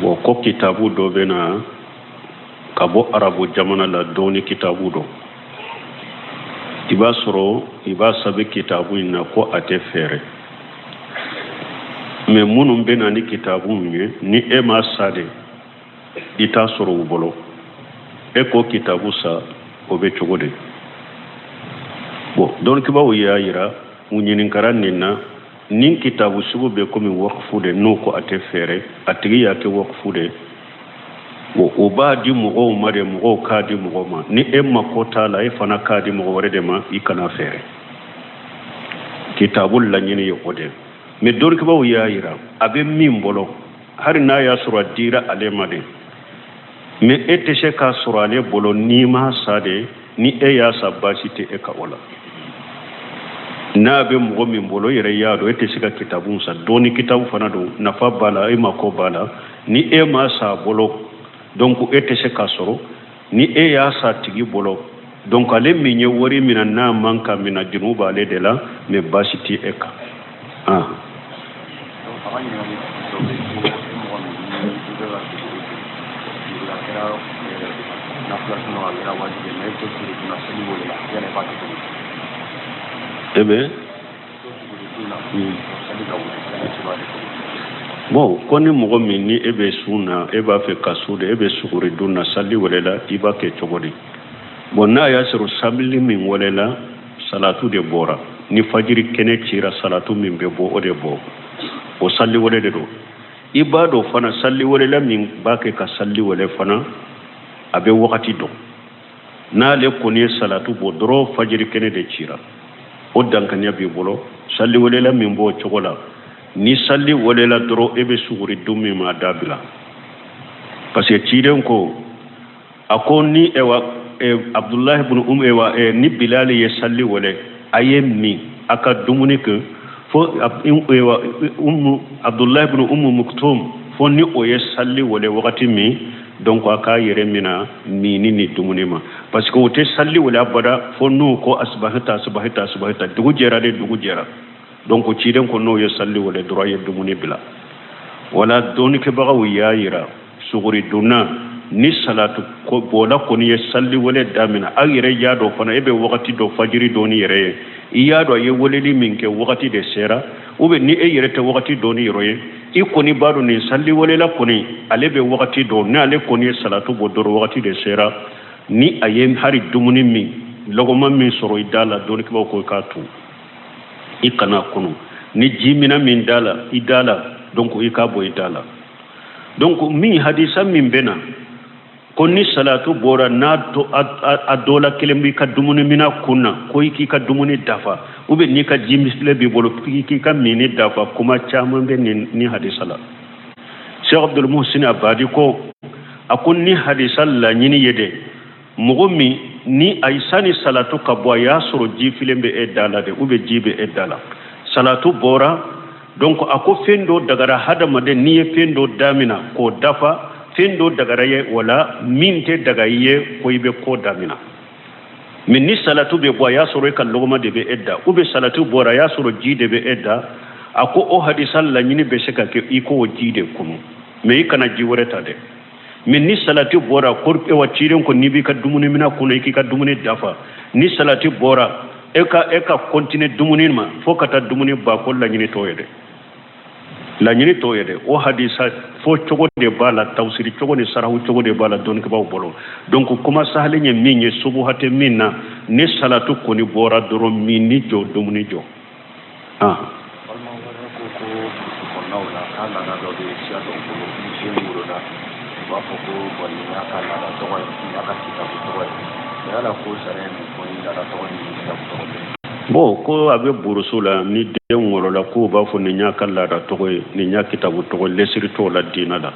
Bon, ko kitabu dɔ bɛ na ka bɔ arabu jamana la, dɔɔni kitabu dɔ, i b'a sɔrɔ i b'a sɛbɛn kitabu in na ko a tɛ feere. Mais minnu bɛ na ni kitabu in ye, ni e m'a san de, i t'a sɔrɔ u bolo. E ko kitabu san, o bɛ cogo di? Bon, dɔnnikɛbaaw y'a yira, u ɲininkara nin na, nin kitabu sugu bɛ komi wakufu de, n'o ko a tɛ feere, a tigi y'a kɛ wakufu de. Bon, o b'a di mɔgɔw ma de, mɔgɔw k'a di mɔgɔw ma. Ni e mako t'a la, e fana k'a di mɔgɔ wɛrɛ de ma, i kana feere. Kitabu laɲini ye o de. Mais dɔnnikɛbaaw y'a yira, a bɛ min bolo, hali n'a y'a sɔrɔ a dira ale ma de, mais e tɛ se k'a sɔrɔ ale bolo n'i m'a san de. Ni e y'a san, baasi tɛ e kan o la. N'a bɛ mɔgɔ min bolo, e yɛrɛ y'a dɔn e tɛ se ka kitabu san, dɔɔni kitabu fana don, nafa b'a la, e mako b'a la. Ni e m'a san a bolo, donc e tɛ se k'a sɔrɔ. Ni e y'a san tigi bolo, donc ale min ye wari mina n'a man ka mina, juru b'ale de la, mais baasi tɛ e kan. Ah. E bɛ bon, ko ni mɔgɔ min ni e bɛ sun na, e b'a fɛ ka sun de, e bɛ suguri dun na, sali welela, i b'a kɛ cogo di? Bon, n'a y'a sɔrɔ sali min welela, salatu de bɔra. Ni fajiri kɛnɛ cira, salatu min bɛ bɔ, o de bɔ, o sali wele de don. I b'a dɔn fana, sali welela min b'a kɛ ka sali wele fana, a bɛ wagati dɔn. N'ale kɔni ye salatu bɔ dɔrɔn, fajiri kɛnɛ de cira, o dankaniya b'i bolo. Sali welela min b'o cogo la, ni sali welela dɔrɔn, e bɛ suguri dun min ma, a dabila, parce que ciden ko, a ko ni ewa Abdulahi ibn um ewa ni Bilali ye sali wele, a ye min, a ka dumuni kɛ, fo ewa umu Abdulahi ibn Umu Muktum, fo ni o ye sali wele wagati min, donc a k'a yɛrɛ mina minni ni dumuni ma, parce que o tɛ sali wele abada fo n'u ko asibahita, asibahita, asibahita, dugu jɛra de, dugu jɛra. Donc ciden ko n'o ye sali wele dɔrɔn, a ye dumuni bila. Wala dɔnnikɛbagaw y'a yira, suguri dunna, ni salatu bɔla kɔni ye sali wele damina, aw yɛrɛ y'a dɔn fana, e bɛ wagati dɔn, fajiri dɔn ni yɛrɛ ye, i y'a dɔn a ye weleli min kɛ, wagati de sera. Ou bien ni e yɛrɛ tɛ wagati dɔn ni yɔrɔ ye, i kɔni b'a dɔn nin sali welela kɔni, ale bɛ wagati dɔn. Ni ale kɔni ye salatu bɔ dɔrɔn, wagati de sera. Ni a ye hali dumuni min, lɔgɔma min sɔrɔ i da la, dɔnnikɛbaaw ko i k'a to, i kana kunu. Ni ji mina min da la i da la, donc i k'a bɔ i da la. Donc min hadisa min bɛ na ko ni salatu bɔra, n'a to a dɔ la kelen b'i ka dumuni mina kun na, ko i k'i ka dumuni dafa, ou bien n'i ka ji filen b'i bolo, k'i k'i ka minni dafa, kuma caman bɛ nin ni hadisa la. Cheikh Abdul Muhsin Abadi ko, a ko ni hadisa laɲini ye de, mɔgɔ min ni a sani salatu ka bɔ, a y'a sɔrɔ ji filen bɛ e da la de, ou bien ji bɛ e da la, salatu bɔra, donc a ko fɛn dɔ dagara hadamaden, n'i ye fɛn dɔ damina k'o dafa, fɛn dɔ dagara ye, wala min tɛ daga i ye, ko i bɛ ko damina. Mais ni salatu bɛ bɔ, a y'a sɔrɔ e ka lɔgɔma de bɛ e da, ou bien salatu bɔra, a y'a sɔrɔ ji de bɛ e da, a ko o hadisa laɲini bɛ se ka kɛ i k'o ji de kunu, mais i kana ji wɛrɛ ta dɛ. Mais ni salati bɔra, ko ewa ciden ko n'i b'i ka dumuni mina kɔnɔ, i k'i ka dumuni dafa, ni salati bɔra, e ka continuer dumuni ma fo ka taa dumuni ban, ko laɲini t'o ye dɛ, laɲini t'o ye dɛ. O hadisa fo cogo de b'a la, tafsiri cogo ni sarahu cogo de b'a la dɔnnikɛbaaw bolo. Donc kuma sahalen ye min ye, subuha tɛ min na, ni salatu kɔni bɔra dɔrɔn, min ni jɔ, dumuni jɔ. Ah. Balima wɛrɛ ko ko burusi kɔnɔnaw la, k'a laada dɔ bɛ siya dɔw bolo, ni den wolola, u b'a fɔ ko bɔn, nin y'a ka laada tɔgɔ ye, nin y'a ka kitabu tɔgɔ ye. Mais yala ko sariya ye mun fɔ ni laada tɔgɔ ni kitabu tɔgɔ tɛ? Bon, ko a bɛ burusu la, ni den wolola, k'u b'a fɔ nin y'a ka laada tɔgɔ ye, nin y'a kitabu tɔgɔ ye, lesiri t'o la diinɛ la.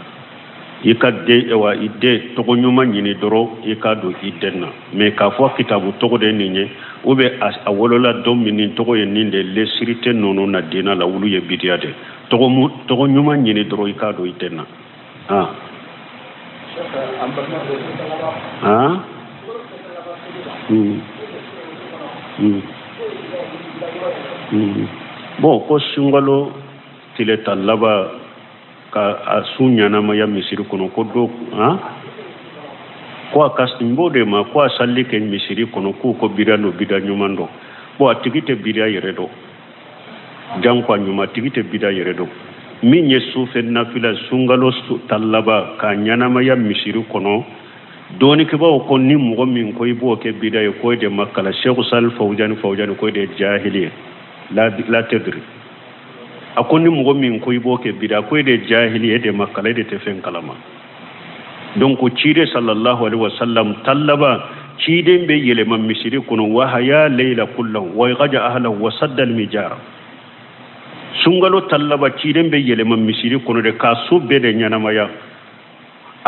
I ka den, wa i den tɔgɔ ɲuman ɲini dɔrɔn, i k'a don i den na. Mais k'a fɔ kitabu tɔgɔ de ye nin ye, ou bien a wolola don min, nin tɔgɔ ye nin de, lesiri tɛ ninnu na diinɛ la, olu ye bidiya de. Tɔgɔ mu tɔgɔ ɲuman ɲini dɔrɔn, i k'a don i den na. Ah ah. Bon, ko sunkalo tile tan laban ka a sun ɲɛnamaya misiri kɔnɔ, ko dɔ han ko a ka n b'o de ma ko a salli kɛ misiri kɔnɔ, k'u ko bida don, bida ɲuman don. Bon, a tigi tɛ bida yɛrɛ dɔn, janko a ɲuman. A tigi tɛ bida yɛrɛ dɔn. Min ye sufɛ nafila sunkalo tan laban k'a ɲɛnamaya misiri kɔnɔ, dɔɔnikɛbaaw ko ni mɔgɔ min ko i b'o kɛ bida ye, ko e de ma kalan. Seku Sali Fawujani, Fawujani ko e de ye jahili ye, la tadiri. A ko ni mɔgɔ min ko i b'o kɛ bida, ko e de ye jahili ye, e de ma kalan, e de tɛ fɛn kalama. Donc ciden sallallahu alaihi wasallam tan laban, ciden bɛ yɛlɛma misiri kɔnɔ, wa ahya leila kullahu wa ayqaja ahlahu wa sadda almijara. Sunkalo tan laban, ciden bɛ yɛlɛma misiri kɔnɔ de k'a su bɛɛ de ɲɛnamaya.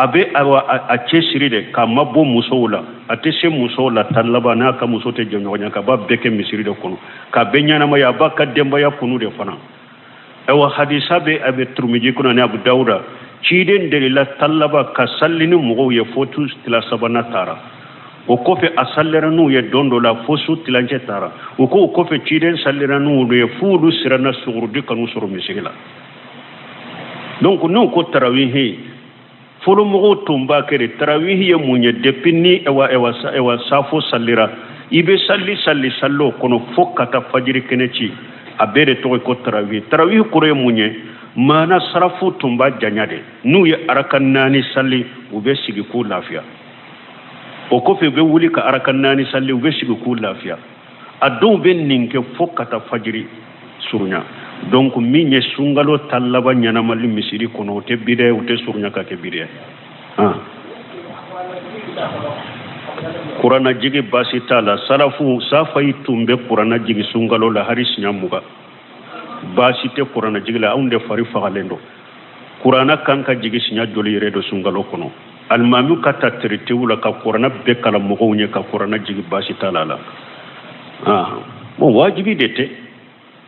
A bɛ a cɛsiri de k'a mabɔ musow la, a tɛ se musow la tan laban, n'a ka muso tɛ jɛɲɔgɔnya ka b'a bɛɛ kɛ misiri de kɔnɔ k'a bɛɛ ɲɛnamaya. A b'a ka denbaya kunu de fana. Ayiwa, hadisa bɛ a bɛ Turumiji kɔnɔ ni Abu Dawuda, ciden delila tan laban ka salli ni mɔgɔw ye fo su tila sabanan taara. O kɔfɛ a sallira n'u ye don dɔ la fo su tilancɛ taara. O ko o kɔfɛ ciden sallira n'u ye f'olu siranna sugurudi kan'u sɔrɔ misiri la. Donc n'u ko tarawihi, fɔlɔ mɔgɔw tun b'a kɛ de. Tarawihi ye mun ye? Depuis ni ewa ewa ewa safo sallira, i bɛ salli salli salli o kɔnɔ fo ka taa fajiri kɛnɛ ci, a bɛɛ de tɔgɔ ye ko tarawihi. Tarawihi kɔrɔ ye mun ye? Maana sarafu tun b'a janya de. N'u ye araka naani salli, u bɛ sigi k'u lafiya. O kɔfɛ u bɛ wuli ka araka naani salli, u bɛ sigi k'u lafiya. A dɔw bɛ nin kɛ fo ka taa fajiri surunya. Donc min ye sunkalo tan laban ɲɛnamali misiri kɔnɔ, o tɛ bida ye, o tɛ surunya ka kɛ bida ye. Kuranna jigi baasi t'a la. Salafu safayi tun bɛ kuranna jigi sunkalo la hali siɲɛ 20. Baasi tɛ kuranna jigi la. Anw de fari fagalen don. Kuranna kan ka jigi siɲɛ joli yɛrɛ don sunkalo kɔnɔ? Alimami ka ta teritew la ka kuranna bɛɛ kalan mɔgɔw ɲɛ ka kuranna jigi, baasi t'a la. Bon, wajibi de tɛ,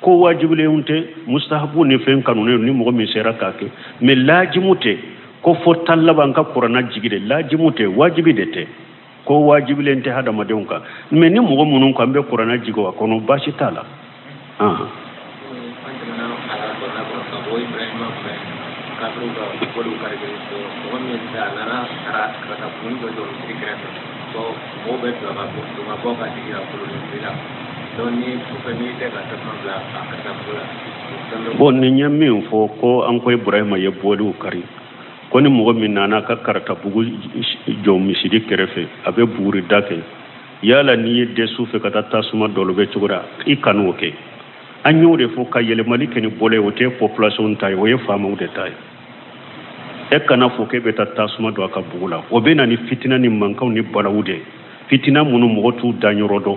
ko wajibilenw tɛ, mustahabu ni fɛn kanunen ni mɔgɔ min sera k'a kɛ, mais lajimu tɛ ko fo tan laban ka kuranna jigi de. Lajimu tɛ, wajibi de tɛ, ko wajibilen tɛ hadamadenw kan. Mais ni mɔgɔ minnu kan bɛ kuranna jigi a kɔnɔ, baasi t'a la. Bon, nin ye min fɔ ko an ko Ibrahima ye bɔliw kari, ko ni mɔgɔ min nana ka karatabugu jɔ misiri kɛrɛfɛ, a bɛ buguri da kɛ, yala n'i ye dɛsɛ fɛ ka taa tasuma dɔ bɛ cogo la, i kan'o kɛ. An y'o de fɔ ka yɛlɛmali kɛ ni bɔlɔ ye, o tɛ population ta ye, o ye faamaw de ta ye. E kana fɔ k'e bɛ taa tasuma don a ka bugu la, o bɛ na ni fitina ni mankanw ni balawu de ye, fitina minnu mɔgɔ t'u da yɔrɔ dɔn.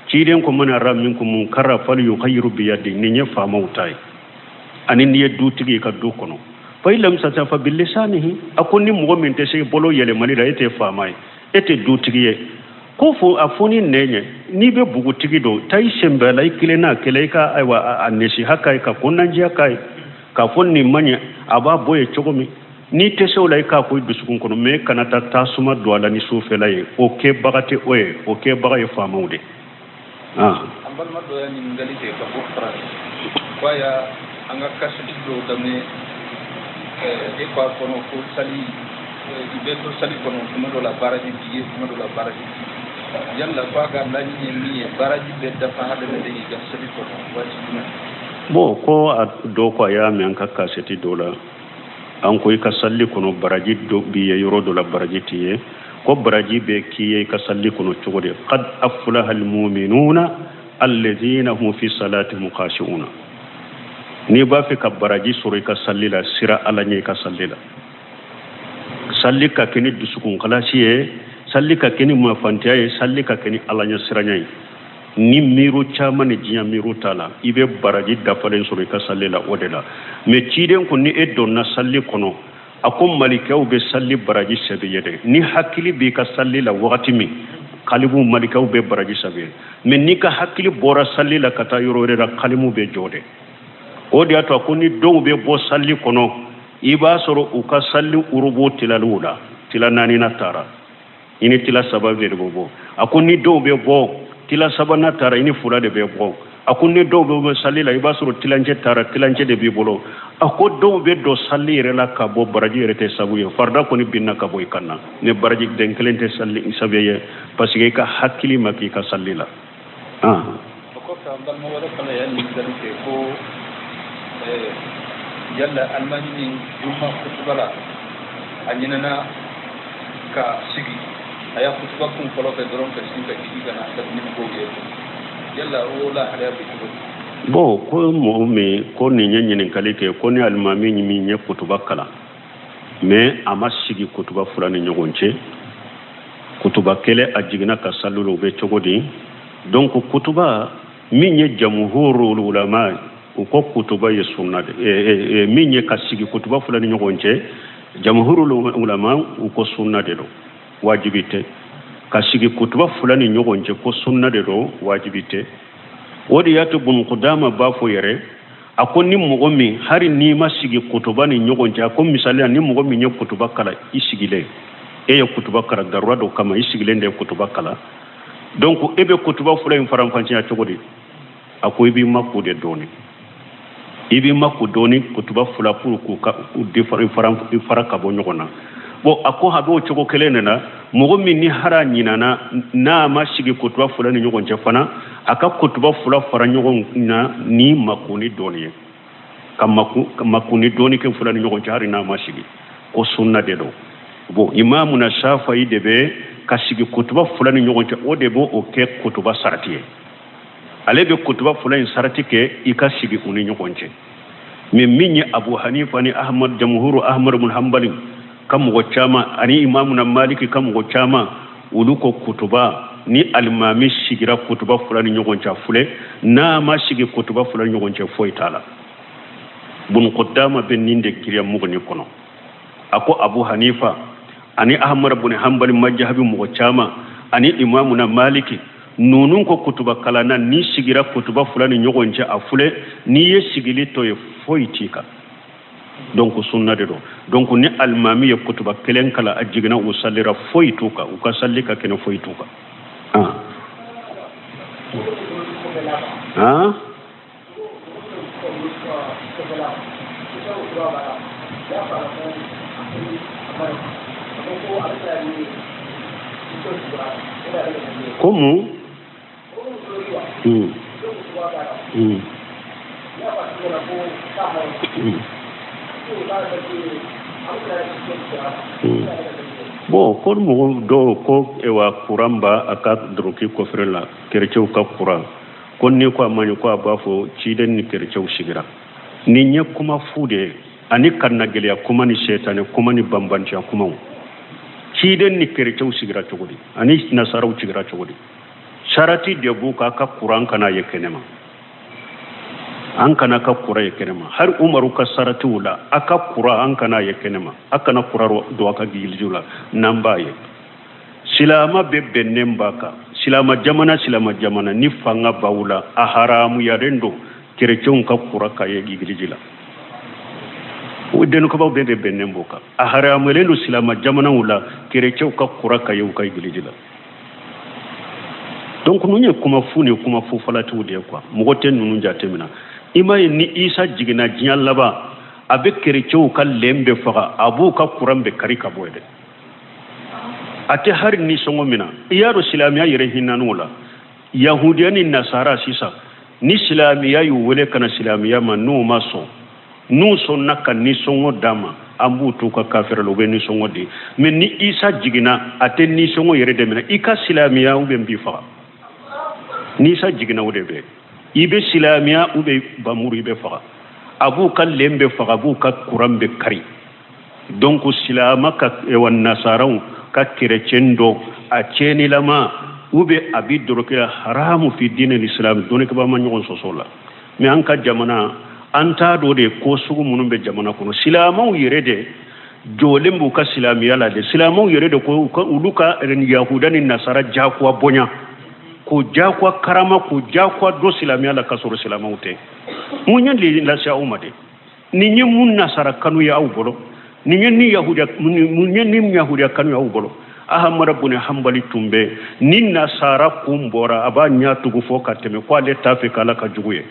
Ciden ko man ra'a minkum munkara falyughayyiru biyadihi, nin ye faamaw ta ye, ani n'i ye dutigi i ka du kɔnɔ. Fa in lam yastati fa bilisanihi, a ko ni mɔgɔ min tɛ se bolo yɛlɛmali la, e tɛ faama ye, e tɛ dutigi ye, ko fo a fɔ ni nɛn ye. N'i bɛ bugutigi dɔn, taa i sen bɛɛ la, i kelen n'a kelen, i ka ayiwa a nasiha k'a ye, ka kɔnɔnajɛya k'a ye, k'a fɔ nin man ɲɛ, a b'a bɔ yen cogo min. N'i tɛ se o la, i k'a ko i dusukun kɔnɔ, mais kana taa tasuma don a la ni sufɛla ye. O kɛbaga tɛ o ye, o kɛbaga ye faamaw de. An balima dɔ y'a ɲininkali kɛ ka bɔ Faransi, k'a y'a an ka kasɛti dɔw lamɛn, e ko a kɔnɔ ko sali i bɛ to sali kɔnɔ tuma dɔ la baraji b'i ye, tuma dɔ la baraji t'i ye. Yala k'a ka laɲini ye min ye, baraji bɛ dafa hadamaden i ka sali kɔnɔ waati jumɛn? Bon, ko a dɔ ko a y'a mɛn an ka kasɛti dɔ la, an ko i ka sali kɔnɔ baraji dɔ b'i ye, yɔrɔ dɔ la baraji t'i ye. Ko baraji bɛ k'i ye i ka sali kɔnɔ cogo di? Qad aflaha almu'minuna alladhina hum fi salatihim khashi'una. N'i b'a fɛ ka baraji sɔrɔ i ka sali la, siran Ala ɲɛ i ka sali la. Sali ka kɛ ni dusukun kalasi ye, sali ka kɛ ni mafantiya ye, sali ka kɛ ni Ala ɲɛ siranya ye. Ni miiru caman ni diɲɛ miiru t'a la, i bɛ baraji dafalen sɔrɔ i ka sali la o de la. Mais ciden ko ni e donna sali kɔnɔ, a ko malikɛw bɛ sali baraji sɛbɛn ye dɛ. Ni hakili b'i ka sali la wagati min, kalimu malikɛw bɛ baraji sɛbɛn ye. Mais n'i ka hakili bɔra sali la ka taa yɔrɔ wɛrɛ la, kalimu bɛ jɔ dɛ. O de y'a to a ko ni dɔw bɛ bɔ sali kɔnɔ, i b'a sɔrɔ u ka sali urubu tilaliw la, tila naani na taara. I ni tila saba de bɛ bɔ. A ko ni dɔw bɛ bɔ, tila sabanan taara, i ni fila de bɛ bɔ. A ko ni dɔw bɛ bɔ sali la, i b'a sɔrɔ tilancɛ taara, tilancɛ de b'i bolo. A ko dɔw bɛ don sali yɛrɛ la ka bɔ, baraji yɛrɛ tɛ sabu ye. Farida kɔni binna ka bɔ i kan na, ni baraji den kelen tɛ sali sabu ye, parce que i ka hakili ma k'i ka sali la. O kɔfɛ, an balima wɛrɛ fana y'a ɲininkali kɛ ko yala alimami min juma kutuba la, a ɲinɛna ka sigi, a y'a kutuba kun fɔlɔ kɛ dɔrɔn ka sin ka jigin ka na ka ni mɔgɔw ye, yala o lahalaya bɛ cogo di? Bon, ko mɔgɔ min ko nin ye ɲininkali kɛ ko ni alimami min ye kutuba kalan, mais a ma sigi kutuba fila ni ɲɔgɔn cɛ, kutuba kelen a jiginna ka sali la, o bɛ cogo di? Donc kutuba min ye, jamuhurul ulama u ko kutuba ye sunna de. Min ye ka sigi kutuba fila ni ɲɔgɔn cɛ, jamuhurul ulama u ko sunna de don, wajibi tɛ. Ka sigi kutuba fila ni ɲɔgɔn cɛ, ko sunna de don, wajibi tɛ. O de y'a to Bunu Kudama b'a fɔ yɛrɛ, a ko ni mɔgɔ min, hari n'i ma sigi kutuba ni ɲɔgɔn cɛ, a ko misaliya, ni mɔgɔ min ye kutuba kalan i sigilen, e ye kutuba kalan darura dɔ kama, i sigilen de ye kutuba kalan, donc e bɛ kutuba fila in faranfasiya cogo di? A ko i b'i makun de dɔɔni, i b'i makun dɔɔni kutuba fila pour k'u ka u fara ka bɔ ɲɔgɔn na. Bon, a ko a b'o cogo kelen de la, mɔgɔ min ni hara ɲinana, n'a ma sigi kutuba fila ni ɲɔgɔn cɛ fana, a ka kutuba fila fara ɲɔgɔn na ni makunni dɔɔni ye, ka makunni dɔɔni kɛ fila ni ɲɔgɔn cɛ, hali n'a ma sigi, ko sunna de don. Bon, imamuna Shafa'i de bɛ ka sigi kutuba fila ni ɲɔgɔn cɛ, o de b'o o kɛ kutuba sarati ye. Ale bɛ kutuba fila in sarati kɛ i ka sigi u ni ɲɔgɔn cɛ. Mais min ye Abu Hanifa ni Ahmad, jamuhuru Ahmad bin Hanbali ka mɔgɔ caman ani imamuna Maliki ka mɔgɔ caman, olu ko kutuba ni alimami sigira kutuba fila ni ɲɔgɔn cɛ filɛ, n'a ma sigi kutuba fila ni ɲɔgɔn cɛ, foyi t'a la. Bun Kudama bɛ nin de giriya Muguni kɔnɔ. A ko Abu Hanifa ani Ahmad bin Hanbali majahabi mɔgɔ caman ani imamuna Maliki ninnu ko kutuba kalanna n'i sigira kutuba fila ni ɲɔgɔn cɛ a filɛ, n'i ye sigili to ye, foyi t'i kan. Donc sunna de don. Donc ni alimami ye kutuba kelen kalan, a jiginna, u salira, foyi t'u kan, u ka sali ka kɛnɛ, foyi t'u kan. Ah ko mun? Bon, ko mɔgɔ dɔw ko ewa kuran b'a a ka doroki kɔfɛrɛ la, kerecɛw ka kuran, ko n'i ko a ma ɲi, ko a b'a fɔ ciden ni kerecɛw sigira. Nin ye kuma fu de ye, ani kannagɛlɛya kuma ni sɛtanɛ kuma ni banbantiya kumaw. Ciden ni kerecɛw sigira cogo di, ani nasaraw sigira cogo di? Sarati de b'u ka ka kuran kana ye kɛnɛma, an kana ka kura ye kɛnɛma. Hari Umaru ka saratiw la, a ka kura an kana ye kɛnɛma, a kana kura don a ka gilisiw la n'an b'a ye. Silama bɛ bɛnnen b'a kan, silama jamana, silama jamana ni fanga b'aw la, a haramuyalen don kerecɛnw ka kura ka ye gilisi la. O dɛnɛkɔbaw bɛɛ de bɛnnen b'o kan. A haramuyalen don silama jamanaw la kerecɛnw ka kura ka ye u ka gilisi la. Donc ninnu ye kuma fu ni kuma fu falatiw de ye quoi. Mɔgɔ tɛ ninnu jateminɛ. I m'a ye ni Isa jiginna diɲɛ laban, a bɛ kerecɛnw ka lɛn bɛɛ faga, a b'u ka kuran bɛɛ kari ka bɔ yen dɛ. A tɛ hari nisɔngɔ min na, i y'a dɔn silamɛya yɛrɛ hinɛn'o la. Yahudiya ni nasara sisan, ni silamɛya y'u wele ka na silamɛya ma, n'u ma sɔn, n'u sɔnna ka nisɔngɔ d'a ma, an b'u t'u ka kafira la, u bɛ nisɔngɔ di. Mais ni Isa jiginna, a tɛ nisɔngɔ yɛrɛ de minɛ. I ka silamɛya ou bien n b'i faga. Ni Isa jiginna, o de bɛ i bɛ silamɛya ou bien bamuru, i bɛ faga. A b'u ka lɛn bɛ faga, a b'u ka kuran bɛ kari. Donc silama ka wa nasaraw ka kerecɛn dɔ a cɛnilama ou bien a bi dɔrɔkɛ haramu fi diinɛ l'islam. Dɔnnikɛbaa ma ɲɔgɔn sɔsɔ la. Mais an ka jamana, an t'a dɔn de ko sugu minnu bɛ jamana kɔnɔ. Silamɛw yɛrɛ de jɔlen b'u ka silamɛya la de. Silamɛw yɛrɛ de ko olu ka yahuda ni nasara jagoya bonya, k'o jagoya karama, k'o jagoya don silamɛya la, k'a sɔrɔ silamɛw tɛ. Mun ye lase aw ma de? Nin ye mun nasara kanu ye aw bolo? Nin ye ni yahudiya, mun ye ni yahudiya kanu ye aw bolo? Ahamada bun Hanbali tun bɛ ni nasara kun bɔra a b'a ɲɛ tugu fɔ ka tɛmɛ ko ale t'a fɛ k'ala ka jugu ye.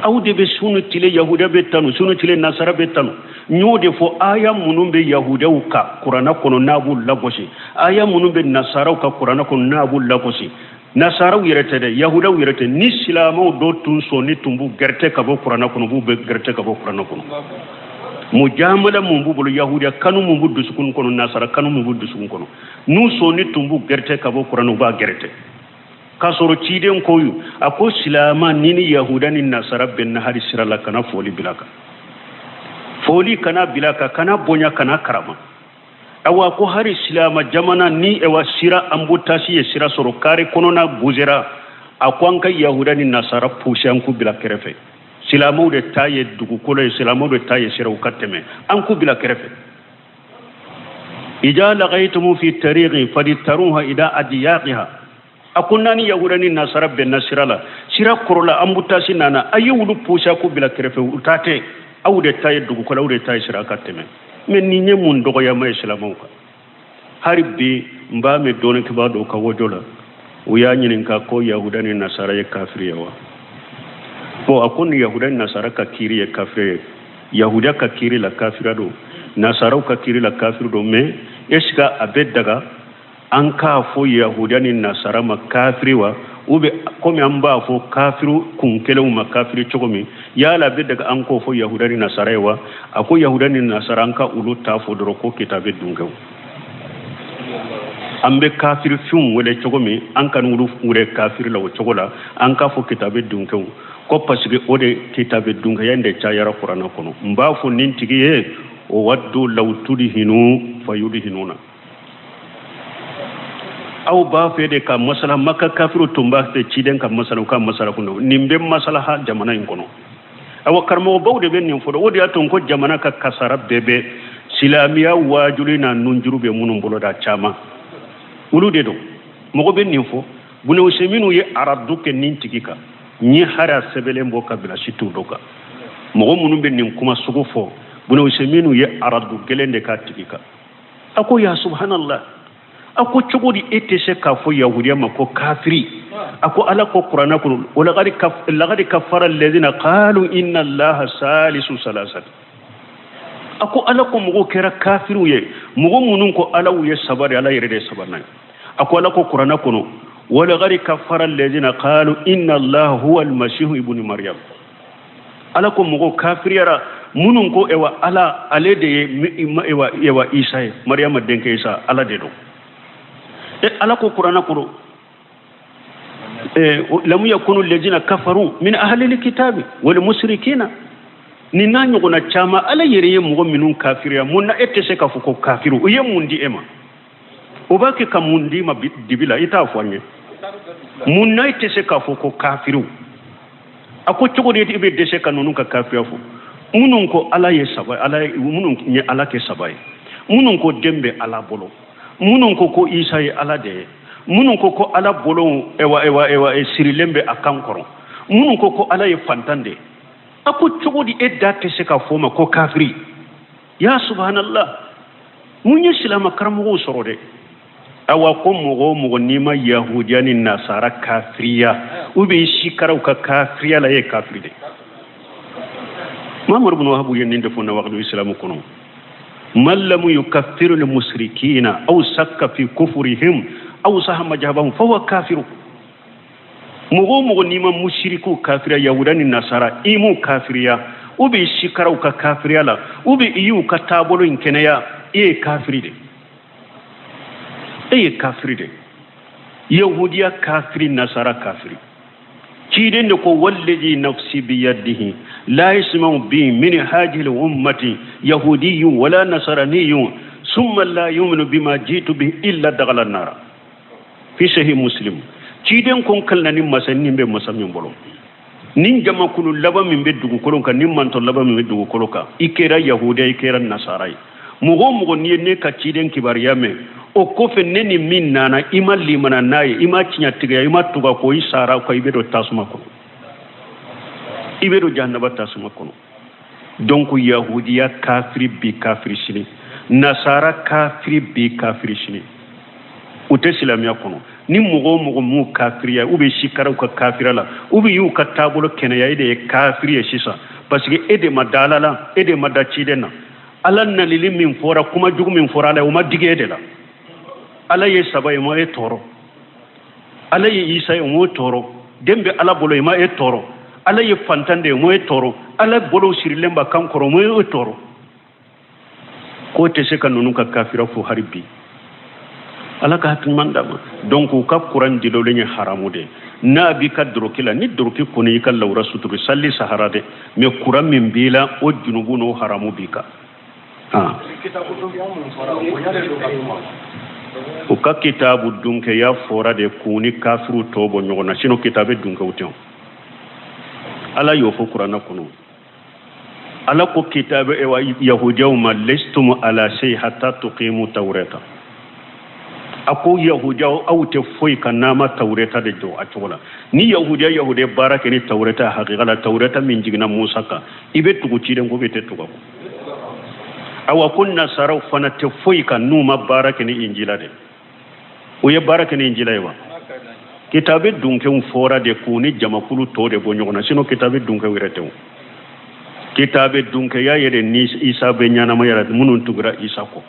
Aw de bɛ su ni tile yahudiya bɛ tanu, su ni tile nasara bɛ tanu. N y'o de fɔ, aya minnu bɛ yahudiyaw ka kuranna kɔnɔ n'a b'u lagosi, aya minnu bɛ nasaraw ka kuranna kɔnɔ n'a b'u lagosi, nasaraw yɛrɛ tɛ dɛ, yahudiyaw yɛrɛ tɛ, ni silamɛw dɔ tun sɔnni tun b'u gɛrɛtɛ ka bɔ kuranna kɔnɔ, b'u bɛ gɛrɛtɛ ka bɔ kuranna kɔnɔ. Mujamala mun b'u bolo, yahudiya kanu mun b'u dusukun kɔnɔ, nasara kanu mun b'u dusukun kɔnɔ, n'u sɔnni tun b'u gɛrɛtɛ ka bɔ kuranna, u b'a gɛrɛtɛ. K'a sɔrɔ ciden ko y'u a ko silama ni ni yahuda ni nasara bɛnna hali sira la, kana foli bila kan, foli kana bila kan, kana bonya, kana karama. Awa ko hari silama jamana ni ewa sira ambutasi ye sira sɔrɔ kare kɔnɔna buzera, a ko an ka yahuda ni nasara pusi an k'u bila kɛrɛfɛ. Silamɛw de ta ye dugukolo ye, silamɛw de ta ye sira, u ka tɛmɛ, an k'u bila kɛrɛfɛ. Ija lagaytumu fi tariqi faditaruha ila adiyaqiha. A ko n'a ni yahuda ni nasara bɛnna sira la, sira kɔrɔla ambutasi nana, a ye wulu pusi a k'u bila kɛrɛfɛ, u ta tɛ, aw de ta ye dugukolo, aw de ta ye sira, ka tɛmɛ. Mɛ nin ye mun dɔgɔyama ye silamɛw kan? Hali bi n b'a mɛn dɔnnikɛbaa dɔw ka wajo la, u y'a ɲininka ko yahuda ni nasara ye kafiri ye wa? Bon, a ko ni yahuda ni nasara ka kiiri ye kafiri ye, yahuda ka kiiri la kafira don, nasaraw ka kiiri la kafiri don, mais est ce que a bɛ daga an k'a fɔ yahuda ni nasara ma kafiri wa? Ou bien komi an b'a fɔ kafiri kun kelenw ma kafiri cogo min, yala a bɛ daga an k'o fɔ yahuda ni nasara ye wa? A ko yahuda ni nasara an ka olu t'a fɔ dɔrɔn ko kitabe dunkɛw. An bɛ kafiri finw wele cogo min, an kana olu wele kafiri la o cogo la, an k'a fɔ kitabe dunkɛw ko parce que o de kitabe dunkɛya in de cayara kuranna kɔnɔ. N b'a fɔ nin tigi ye o waddu law tudhinu fayudhinuna. Aw b'a fɛ de ka masala Maka kafiru tun b'a fɛ ciden ka masala u ka masala kun nin bɛ masalaha jamana in kɔnɔ. Awa karamɔgɔbaw de bɛ nin fɔ, o de y'a to n ko jamana ka kasara bɛɛ bɛ silamɛya waajuli n'a nunjuru bɛ minnu bolo da caman, olu de don. Mɔgɔ bɛ nin fɔ, Bune Useyiminu ye aradu kɛ nin tigi kan, n ye hari a sɛbɛnlen bɔ ka bila sitiw dɔ kan. Mɔgɔ minnu bɛ nin kuma sugu fɔ, Bune Useyiminu ye aradu gɛlɛn de k'a tigi kan. A ko ya subhanallah, a ko cogo di e tɛ se k'a fɔ yahudiya ma ko kafiri? A ko ala ko kuranna kɔnɔ, o lagadi kafara alladhina qalu inna allaha salisu salasat. A ko ala ko mɔgɔw kɛra kafiriw ye, mɔgɔ minnu ko ala ye saba de, ala yɛrɛ de ye sabanan ye. A ko ala ko kuranna kɔnɔ, wa lagadi kafara alladhina qalu inna allaha huwa almasihu ibnu maryam. Ala ko mɔgɔw kafiriyara minnu ko ewa ala ale de ye ewa ewa Isa ye, Mariyama denkɛ Isa, ala de don. E ala ko kuranna kɔnɔ, lam yakunu alladhina kafaru min ahli alkitabi wal mushrikina. Nin n'a ɲɔgɔnna caman, ala yɛrɛ ye mɔgɔ minnu kafiriya, mun na e tɛ se k'a fɔ ko kafiru? U ye mun di e ma? O b'a kɛ ka mun d'i ma dibi la, i t'a fɔ an ye. Mun na e tɛ se k'a fɔ ko kafiru? A ko cogo di i bɛ dɛsɛ ka ninnu ka kafiriya fɔ? Minnu ko ala ye saba, ala ye minnu ye ala kɛ saba ye, minnu ko den bɛ ala bolo, minnu ko ko Isa ye ala de ye, minnu ko ko ala bolo ewa ewa ewa sirilen bɛ a kan kɔrɔ, minnu ko ko ala ye fantan de ye. A ko cogo di e da tɛ se k'a fɔ o ma ko kafiri? Ya subhanallah, mun ye silamɛ karamɔgɔw sɔrɔ dɛ? Awa ko mɔgɔ o mɔgɔ n'i ma yahudiya ni nasara kafiriya, u bɛ sikaraw ka kafiriya la, e ye kafiri de. Muhammadu bin Wahabu ye nin de fɔ nawaqidul islamu kɔnɔ, man lam yukaffiru lil mushrikina aw sakka fi kufrihim aw saha majhabahum fa huwa kafiru. Mɔgɔ o mɔgɔ n'i ma musirikiw kafiriya, yahuda ni nasara, i m'u kafiriya, u bɛ sikaraw ka kafiriya la, u bɛ i y'u ka taabolo in kɛnɛya, e ye kafiri de. E ye kafiri de. Yahudiya kafiri, nasara kafiri. Ciden de ko wallazi nafsi biyadihi la yasma'u bi min hadhihi al-ummati yahudiyyun wala nasraniyyun summa la yu'minu bima jitu bihi illa dakhala an-nar. Fi sahih Muslim. Ciden ko kalna ni masa nin bɛ masa min bolo, nin jamakulu laban min bɛ dugukolo kan, nin mantɔ laban min bɛ dugukolo kan, i kɛra yahudiya, i kɛra nasara ye, mɔgɔ o mɔgɔ n'i ye ne ka ciden kibaruya mɛn, o kɔfɛ ne ni min nana, i ma limana n'a ye, i ma tiɲɛtigiya, i ma tugu a kɔ, i sara kɔ, i bɛ don tasuma kɔnɔ, i bɛ don jahanaba tasuma kɔnɔ. Donc yahudiya kafiri bi, kafiri sini. Nasara kafiri bi, kafiri sini, u tɛ silamɛya kɔnɔ. Ni mɔgɔ o mɔgɔ m'u kafiriya, u bɛ sikara u ka kafiriya la, u bɛ y'u ka taabolo kɛnɛya, e de ye kafiri ye sisan, parce que e de ma da Ala la, e de ma da ciden na. Ala nalili min fɔra, kuma jugu min fɔra Ala ye, o ma digi e de la. Ala ye saba ye, o ma e tɔɔrɔ. Ala ye Isa ye, o m'o tɔɔrɔ. Den bɛ Ala bolo, o ma e tɔɔrɔ. Ala ye fantan de ye, o ma e tɔɔrɔ. Ala bolo sirilen b'a kan kɔrɔ, o ma e tɔɔrɔ. K'o tɛ se ka ninnu ka kafira fo hari bi. Ala ka hakili ɲuman d'a ma. Donc u ka kuran dilolen ye haramu de ye. N'a b'i ka doroki la, ni doroki kɔni y'i ka lawura suturu, sali sahara dɛ, mais kuran min b'i la, o junubu n'o haramu b'i kan. U ka kitabu dunkɛya fɔra de k'u ni kafiriw tɔ bɔ ɲɔgɔn na, sinon kitabu dunkɛw tɛ. Ala y'o fɔ kuranɛ kɔnɔ. Ala ko kitabu ewa yahudiyaw ma, lestum ala sey hatta tuqimu tawrata. A ko yahudiyaw, aw tɛ foyi kan n'a ma tawreta de jɔ a cogo la. Ni yahudiya yahudiya baara kɛ ni tawreta hakika la, tawreta min jiginna Musa kan, i bɛ tugu ciden ko bɛ tɛ tugu ko. Awa ko nasaraw fana tɛ foyi kan n'u ma baara kɛ ni injila de. U ye baara kɛ ni injila ye wa? Kitabe dunkew fɔra de k'u ni jamakulu tɔ de bɔ ɲɔgɔn na, sinon kitabe dunkew yɛrɛ tɛ o. Kitabe dunkeya yɛrɛ ni Isa bɛ ɲɛnamaya la, minnu tugura Isa kɔ,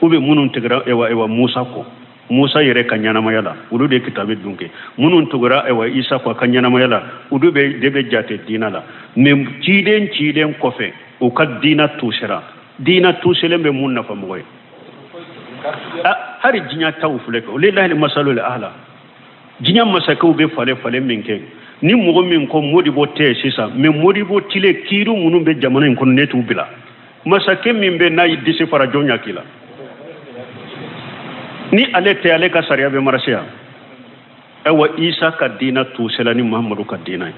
ou bien minnu tugura ewa Musa kɔ, Musa yɛrɛ ka ɲɛnamaya la, olu de kitabe dunke. Minnu tugura ewa Isa kɔ a ka ɲɛnamaya la, olu bɛ de bɛ jate diina la. Mais ciden kɔfɛ, u ka diina tusera. Diina tuselen bɛ mun nafa mɔgɔ ye? Hali diɲɛ taw filɛ kɛ, lillahi masalul a'la. Diɲɛ masakɛw bɛ falen falen min kɛ, ni mɔgɔ min ko Modibo tɛ sisan, mais Modibo tile kiiri minnu bɛ jamana in kɔnɔ, ne t'u bila. Masakɛ min bɛ n'a ye disi fara jɔn ɲa k'i la, ni ale tɛ, ale ka sariya bɛ marase yan. Ayiwa, Isa ka diina tusela ni Muhamadu ka diina ye,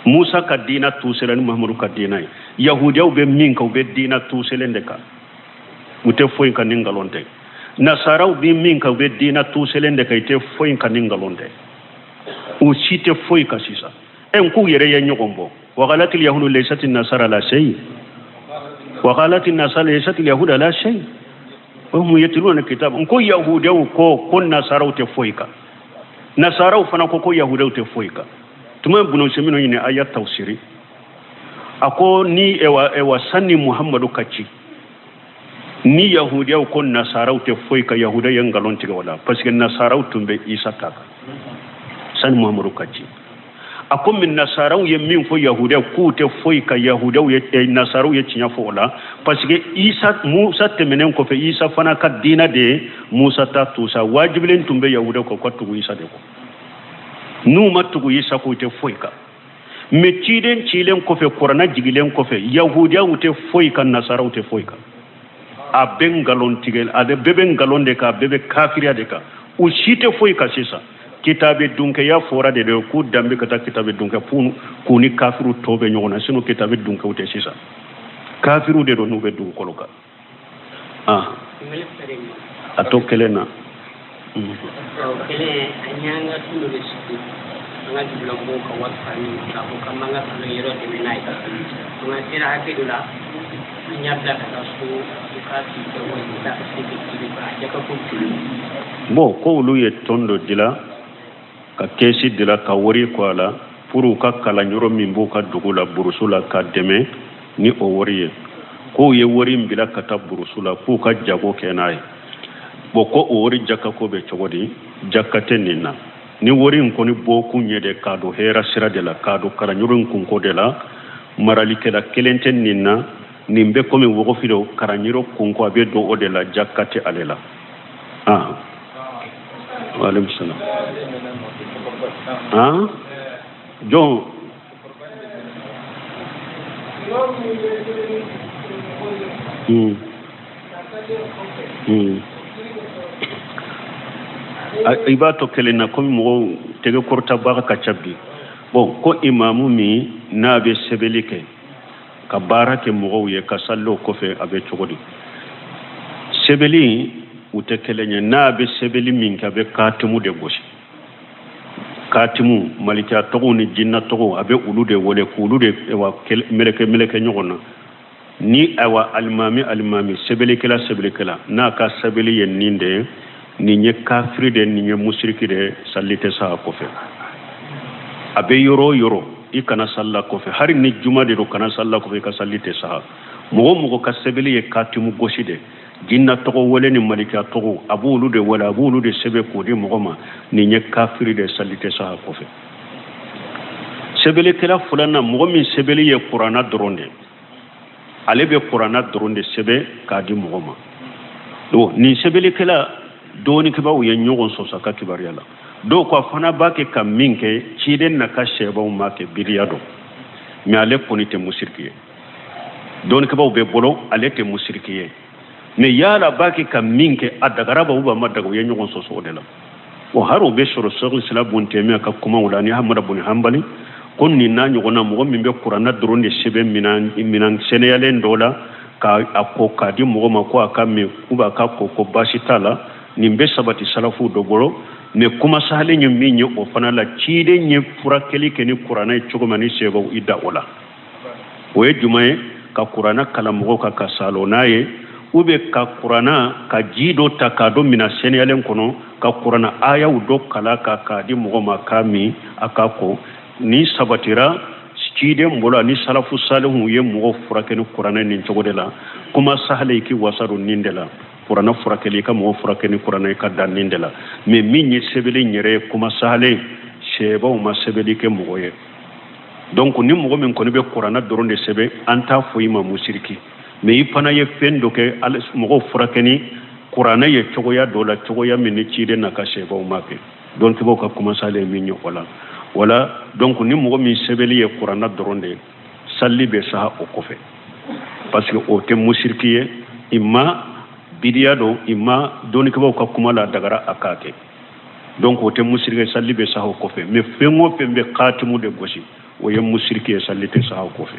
Musa ka diina tusela ni Muhamadu ka diina ye. Yahudiyaw bɛ min kan, u bɛ diina tuselen de kan, u tɛ foyi kan ni nkalon tɛ. Nasaraw bɛ min kan, u bɛ diina tuselen de kan, i tɛ foyi kan ni nkalon tɛ. U si tɛ foyi kan sisan. N k'u yɛrɛ ye ɲɔgɔn bɔ. Waqalatil yahudu laysati nasara la shay, waqalatil nasara laysati yahuda la shay, wa hum yatluna kitab. N ko yahudiyaw ko nasaraw tɛ foyi kan, nasaraw fana ko yahudiyaw tɛ foyi kan. Tuma bunu semino ɲini aya tafsiri, a ko ni ewa sanni Muhammadu ka ci, ni yahudiyaw ko nasaraw tɛ foyi kan, yahudiya ye nkalon tigɛ o la, parce que nasaraw tun bɛ Isa ta kan sani Muhammadu ka ci. A ko min nasaraw ye min fɔ yahudiyaw k'u tɛ foyi kan, yahudiyaw ye nasaraw ye tiɲɛ fɔ o la, parce que Isa Musa tɛmɛnen kɔfɛ, Isa fana ka diina de ye Musa ta tusa. Wajibilen tun bɛ yahudiyaw kan u ka tugu Isa de kɔ. N'u ma tugu Isa k'u tɛ foyi kan. Mais ciden cilen kɔfɛ, kuranɛ jigilen kɔfɛ, yahudiyaw tɛ foyi kan, nasaraw tɛ foyi kan. A bɛ nkalon tigɛ, a bɛɛ bɛ nkalon de kan, a bɛɛ bɛ kafiriya de kan, u si tɛ foyi kan sisan. Kitabe dunkɛya fɔra de k'u danbe ka taa kitabe dunkɛ k'u ni kafiriw tɔ bɛ ɲɔgɔn na, sinon kitabe dunkɛw tɛ sisan. Kafiriw de don n'u bɛ dugukolo kan. A to kelen na. Kelen, an y'an ka tun dɔ de sigi, an ka dugulamɔgɔw ka wari fara ɲɔgɔn kan ko k'an b'an ka kalanyɔrɔ dɛmɛ n'a ye. Donc an sera hakɛ dɔ la, an y'a bila ka taa so, u k'a tigi kɛ wari ta ka se k'i a jɛ ka ko. Bon, ko olu ye tɔn dɔ dila ka kɛsi dila ka wari kɔ a la pour u ka kalanyɔrɔ min b'u ka dugu la burusu la ka dɛmɛ ni o wari ye. K'u ye wari in bila ka taa burusu la k'u ka jago kɛ n'a ye. Bon, ko o wari jaka ko bɛ cogo di? Jaka tɛ nin na. Ni wari in kɔni bɔkun ye de k'a don hɛrɛ sira de la, k'a don kalanyɔrɔ in kunko de la, maralikɛla kelen tɛ nin na. Nin bɛ komi wɔgɔfi dɔ kalanyɔrɔ kunko, a bɛ don o de la, jaka tɛ ale la. Waaleykum salam. Jɔn i b'a to kelen na komi mɔgɔw tɛgɛ kɔrɔtabaga ka ca bi. Bon, ko imamu min n'a bɛ sɛbɛnni kɛ ka baara kɛ mɔgɔw ye ka sali o kɔfɛ, a bɛ cogo di? Sɛbɛnni u tɛ kelen ye. N'a bɛ sɛbɛnni min kɛ, a bɛ katimu de gosi. Katimu malikiya tɔgɔw ni jinna tɔgɔw, a bɛ olu de wele k'olu de meleke meleke ɲɔgɔn na. Ni awa alimami sɛbɛnnikɛla n'a ka sɛbɛnni ye nin de ye, nin ye kafiri de, nin ye musiriki de, sali tɛ sa a kɔfɛ. A bɛ yɔrɔ o yɔrɔ, i kana salila kɔfɛ, hali ni juma de don, kana salila kɔfɛ, i ka sali tɛ sa. Mɔgɔ o mɔgɔ ka sɛbɛnni ye katimu gosi de, jinna tɔgɔ wele ni malikiya tɔgɔ, a b'olu de wele, a b'olu de sɛbɛn k'o di mɔgɔ ma, nin ye kafiri de, sali tɛ sa a kɔfɛ. Sɛbɛnnikɛla filanan, mɔgɔ min sɛbɛnni ye kuranna dɔrɔn de, ale bɛ kuranna dɔrɔn de sɛbɛn k'a di mɔgɔ ma. Donc nin sɛbɛnnikɛla dɔnnikɛbaaw ye ɲɔgɔn sɔsɔ ka kibaruya la. Dɔw ko a fana b'a kɛ ka min kɛ, ciden n'a ka sɛbɛnw m'a kɛ, biriya don, mais ale kɔni tɛ musiriki ye. Dɔnnikɛbaaw bɛ bolo ale tɛ musiriki ye, mais yala b'a kɛ ka min kɛ, a dagara ba ou a ma daga, u ye ɲɔgɔn sɔsɔ o de la. O hari o bɛ sɔrɔ Sɛki Islam bun Tɛmiya ka kumaw la ani Hamada bun Hanbali, ko nin n'a ɲɔgɔnna mɔgɔ min bɛ kuranna dɔrɔn de sɛbɛn minan sɛnɛyalen dɔ la k'a ko k'a di mɔgɔ ma ko a ka min ou a ka ko ko baasi t'a la, nin bɛ sabati salafu dɔ bolo. Mais kuma sahalen ye min ye o fana la, ciden ye furakɛli kɛ ni kuranna ye cogo min ni sɛbɛw i da o la, o ye jumɛn ye? Ka kuranna kalan mɔgɔw kan ka salo n'a ye, ou bien ka kuranna ka ji dɔ ta k'a don minan sɛnɛyalen kɔnɔ, ka kuranna ayaw dɔ kalan k'a di mɔgɔ ma k'a min a k'a ko. Ni sabatira ciden bolo ani salafu salihu ye mɔgɔ furakɛ ni kuranɛ nin cogo de la, kuma sahale i k'i wasa don nin de la, kuranɛ furakɛli, i ka mɔgɔ furakɛ ni kuranɛ i ka dan nin de la. Mais min ye sɛbɛnni yɛrɛ ye, kuma sahale, sɛbɛnw ma sɛbɛnni kɛ mɔgɔ ye. Donc ni mɔgɔ min kɔni bɛ kuranɛ dɔrɔn de sɛbɛn, an t'a fɔ i ma musiriki, mais i fana ye fɛn dɔ kɛ mɔgɔw furakɛ ni kuranɛ ye cogoya dɔ la, cogoya min ni ciden n'a ka sɛbɛnw ma kɛ. Dɔnnikɛbaaw ka kuma sahale ye min ye o la. Wala donc ni mɔgɔ min sɛbɛnni ye kuranɛ dɔrɔn de ye, sali bɛ saha o kɔfɛ, parce que o tɛ musiriki ye, i ma bidiya don, i ma dɔnnikɛbaaw ka kuma la dagara a k'a kɛ. Donc o tɛ musiriki, sali bɛ saha o kɔfɛ. Mais fɛn o fɛn bɛ katimu de gosi, o ye musiriki ye, sali tɛ saha o kɔfɛ.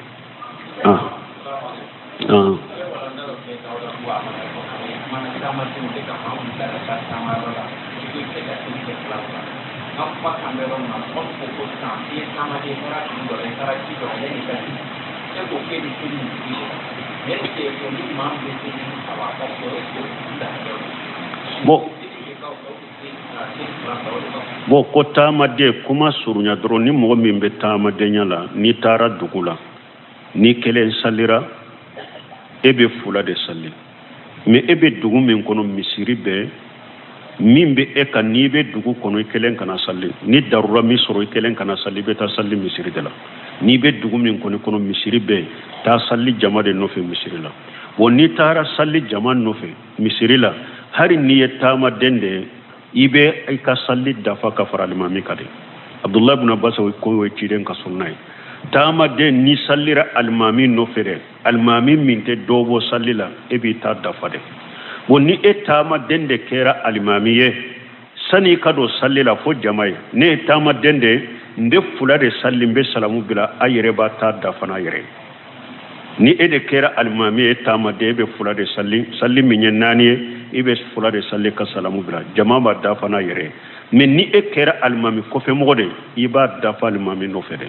Bon ko taamaden, kuma surunya dɔrɔn, ni mɔgɔ min bɛ taamadenya la, n'i taara dugu la, ni kelen salira, e bɛ fula de sali. Mais e bɛ dugu min kɔnɔ, misiri bɛ min bɛ e kan, n'i bɛ dugu kɔnɔ i kelen kana sali, ni darura min sɔrɔ i kelen kana sali, i bɛ taa sali misiri de la. N'i bɛ dugu min kɔni kɔnɔ, misiri bɛ, taa sali jama de nɔfɛ misiri la. Bon n'i taara sali jama nɔfɛ misiri la, hali n'i ye taamaden de ye, i bɛ i ka sali dafa ka fara alimami kan de. Abdulahi ibn Abbas ko ye ciden ka sunna ye. Taamaden n'i salira alimami nɔfɛ dɛ, alimami min tɛ dɔ bɔ sali la, e b'i ta dafa de. Bon ni e taamaden de kɛra alimami ye, sani i ka don sali la fo jama ye, ne ye taamaden de ye, n bɛ fula de sali, n bɛ salamu bila, a yɛrɛ b'a ta dafa n'a yɛrɛ. Ni e de kɛra alimami ye, taamaden, e bɛ fula de sali, sali min ye naani ye, i bɛ fula de sali ka salamu bila, jama b'a dafa n'a yɛrɛ ye. Mais ni e kɛra alimami kɔfɛmɔgɔ de ye, i b'a dafa alimami nɔfɛ de.